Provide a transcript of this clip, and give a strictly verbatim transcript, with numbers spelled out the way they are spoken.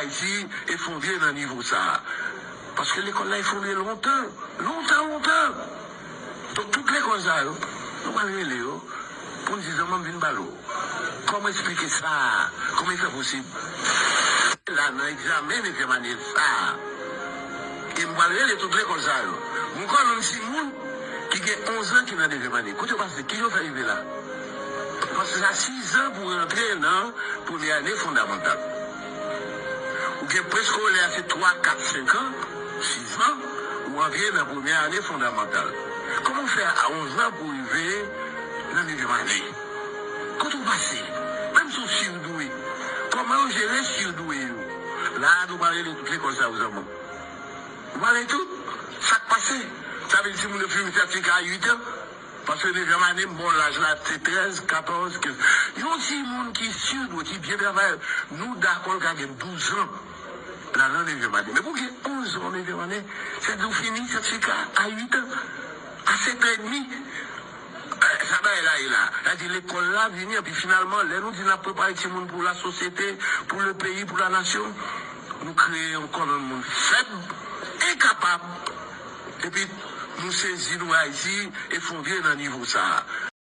Ayiti efondre nan nivo sa a. Paske lekòl la efondre lontan, lontan, lontan. Donk, tout lekòl sa yo, nou pral rele yo pou n di zanmi m vin pale w. Kòman eksplike sa a? Kòman e fè posib? La nan egzamen nevyèm ane sa a. E m pral rele tout lekòl sa yo. M konnen yon timoun ki gen onz an ki nan nevyèm ane. Kote yo pase? Ki jan yo fè rive la? Paske sa sizan pou rantre nan premye ane fondamantal. Ou gen preskolè a se twa, kat, senk an, sizan, ou antre nan premye ane fondamantal. Kòman w fè a onz an pou rive nan nevyèm ane? Kote w pase? Menm si w surdoué, kòman yo jere surdoué yo? La a, nou pral rele tout lekòl sa yo zanmi m. Ou pale tout sa k pase. Sa vle di timoun yo fin sètifika a uit an. Paske deja m ane m ba w laj la, se trèz, katòz, kenz. Yon timoun ki surdoué, ki byen travay, nou dakò l ka gen douz an la nan nevyèm ane. Men pou gen onz an nevyèm ane, se di w fini sètifika a uit an, a sèt an edmi. Sa bagay la ye la. Sa di lekòl la vini, epi finalman, lè nou di n ap prepare timoun pou lasosyete, pou le peyi, pou la nasyon, nou kreye yon kolonn moun fèb, enkapab, epi nou sezi nou wè Ayiti efondre nan nivo sa a.